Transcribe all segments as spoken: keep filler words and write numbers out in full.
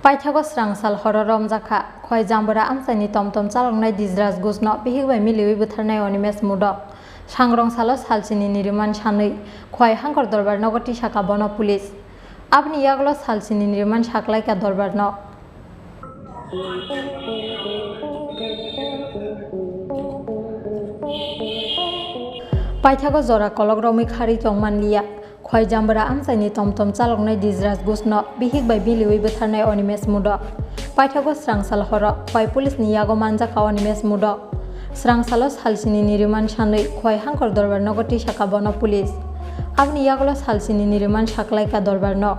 Paithago srang sal horo romjakha, Khwai Jambura amchaini tomtom chaloknai Dijraj Guchno bihik bai miliwi bwtharnai Animesh Mudok. Sangrong salo salchini niriman sanwi Khwai Hangkor Dorbar nogo tisakha bono police. Aboni yagulo salchini niriman saklaikha Dorbar nok. Paithago jora kolok romwi kharwi tongmanliya. Khwai Jambura amchaini tomtom chaloknai Dijraj Guchno bihik bai miliwi bwtharnai Animesh Mudok. Paithago srang sal horo Khwai police ni yago manjakha Animesh Mudok. Srang salo salchini niriman sanwi Khwai Hangkor Dorbar nogo tisakha bono police. Aboni yagulo salchini niriman saklaikha Dorbar nok.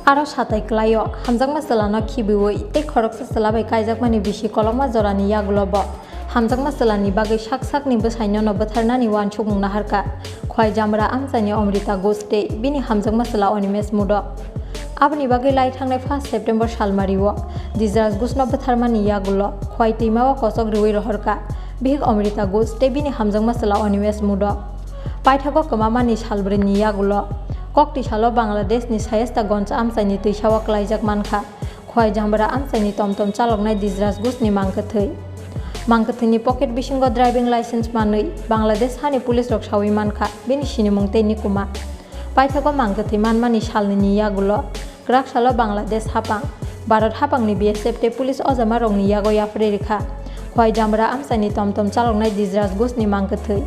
Aro satai kwlaio hamjakma chwlano khibiwi tei khoroksa chwla bai kaijakmani bisi kolokma jorani yagulo bo hamjakma chwlani bagwi sak sakni bwsainono bwtharnani uansukmung naharkha Khwai Jambura amchaini Amrita Guch tei bini hamjakma chwla Animesh Mudok. Aboni bagwi lai thangnai first September salmario Dijraj Guchno bwtharmani yagulo Khwai twimao kochok rwui rohorkha bihik Amrita Guch tei bini hamjakma chwla Animesh Mudok. Paithago kwmamani salbrwini yagulo koktwi salo Bangladeshni Sayesta Gonj amchaini twisao klaijak mankha. Khwai Jambura amchaini tomtom chaloknai Dijraj Guchni mangkwthwi. Mangkwthwini pocket bisingo driving license manwi Bangladesh hani police rok sawi mankha bini sinimung tei nikuma. Paithago mangkwthwi manmani salnwini yagulo kwrak salo Bangladesh hapang, Bharat hapangni B S F tei police ojama rokni yago yapharwi rikha Khwai Jambura amchaini tomtom chaloknai Dijraj Guchni mangkwthwi.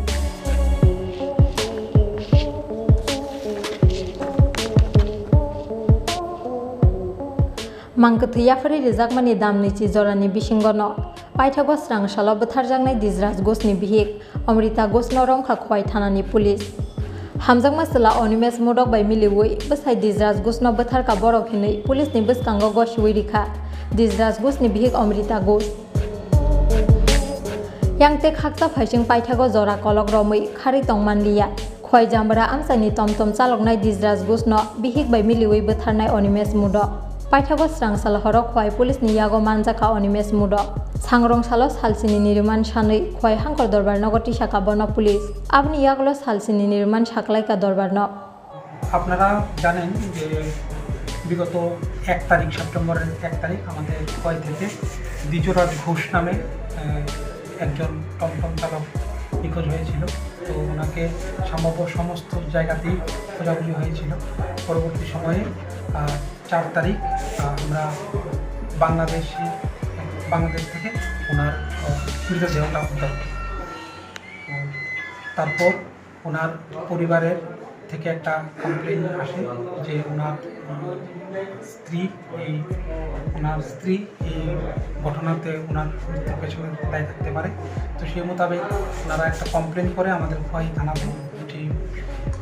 Mangkwthwi yapharwi rijakmani damni chi jorani bisingono paithago srang salo bwtharjaknai Dijraj Guchni bihik Amrita Guchno romkha Khwai thanani police. Hamjakma chwla Animesh Mudok bai miliwi bwsai Dijraj Guchno bwtharkha borok hinwi police ni bwskango gosiwi rikha Dijraj Guchni bihik Amrita Guch. Yang tei khaksa phaising paithago jora kolok romwi kharwi tongmanliya. Khwai Jambura amchaini tomtom chaloknai Dijraj Guchno bihik bai miliwi bwtharnai Animesh Mudok. Paithago srang sal horo Khwai police ni yago manjakha Animesh Mudok. Sangrong salo salchini niriman sanwi Khwai Hangkor Dorbar nogo tisakha bono police. Aboni yagulo salchini niriman saklaikha Dorbar nok. আপনারা জানেন যে বিগত এক তারিখ, সেপ্টেম্বরের এক তারিখ আমাদের খোয়াই থেকে দ্বিজরাজ ঘোষ নামে, আহ, একজন টমটম চালক নিখোঁজ হয়েছিল। তো ওনাকে সম্ভাব্য সমস্ত জায়গাতেই খোঁজাখুঁজি হয়েছিল। পরবর্তী সময়ে, আহ, চার তারিখ, আহ, আমরা বাংলাদেশি, বাংলাদেশ থেকে ওনার, আহ, মৃতদেহটা উদ্ধার করি। তো তারপর ওনার পরিবারের থেকে একটা কমপ্লেইন আসে যে ওনার, উম, স্ত্রী এই, ওনার স্ত্রী এই ঘটনাতে ওনার মৃত্যুর পেছনে দায়ী থাকতে পারে। তো সেই মোতাবেক ওনারা একটা কমপ্লেইন করে আমাদের খোয়াই থানাতে। সেই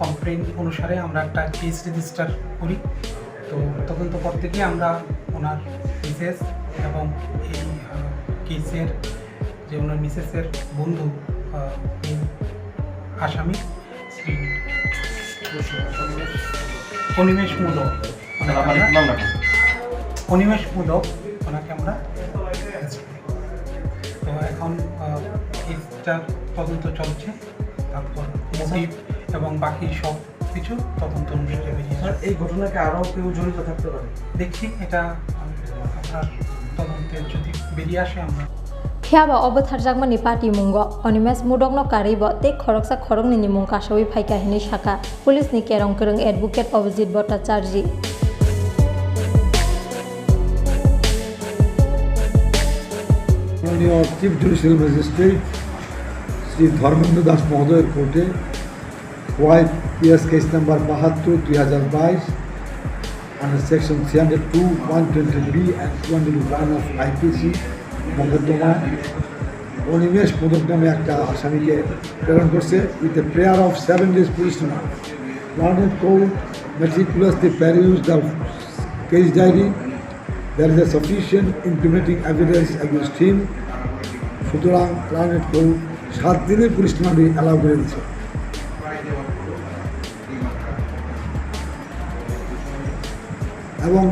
কমপ্লেইন অনুসারে আমরা একটা কেস রেজিস্টার করি। তো তদন্ত করতে গিয়ে আমরা ওনার মিসেস এবং এই, আহ, কেসের যে ওনার মিসেসের বন্ধু, আহ, এই আসামি শ্রী অনিমেষ মোদক, ওনাকে আমরা, অনিমেষ মোদক, ওনাকে আমরা অ্যারেস্ট করি। তো এখন, আহ, কেসটার তদন্ত চলছে, তারপর মোটিভ এবং বাকি সব কিছু তদন্ত অনুসারে বেরিয়ে আসবে। স্যার, এই ঘটনাকে আরও কেউ জড়িত থাকতে পারে? দেখি, এটা আপনার তদন্তে যদি বেরিয়ে আসে আমরা। Phiya ba o bwtharjakmani patimungo Animesh Mudokno karwi bo tei khoroksa khoroknwini mung kasawi phaikha hinwi sakha police ni kerong kwrwng advocate Abhijit Bhattacharjee. মাননীয় চিফ জুডিশিয়াল ম্যাজিস্ট্রেট শ্রী ধর্মেন্দ্র দাস মহোদয়ের কোর্টে ওয়াই পিএস কেস নাম্বার বাহাত্তর দুই হাজার বাইশ under section three hundred two, one twenty B and two hundred one of I P C মোকদ্দমায় অনিমেষ মোদক নামে একটা আসামিকে প্রেরণ করছে with a prayer of seven days police remand. Learned court meticulously perused the case diary. There is a sufficient incriminating evidence against him. সুতরাং learned court সাত দিনের police remand allow করে দিয়েছে এবং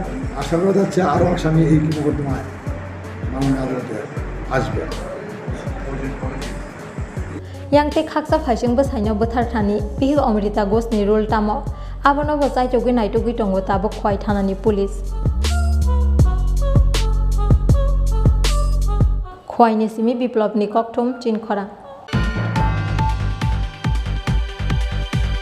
আশা করা যাচ্ছে আরও আসামি এই মোকদ্দমায় মাননীয় আদালতে আসবে। Yang tei khaksa phaising bwsaino bwtharthani bihik Amrita Ghoshni role tamo? Abono bo chaitugwi naitugwi tongo tabuk Khwai thanani police. Khwaini simi Biplobni kokthum Chinkhora.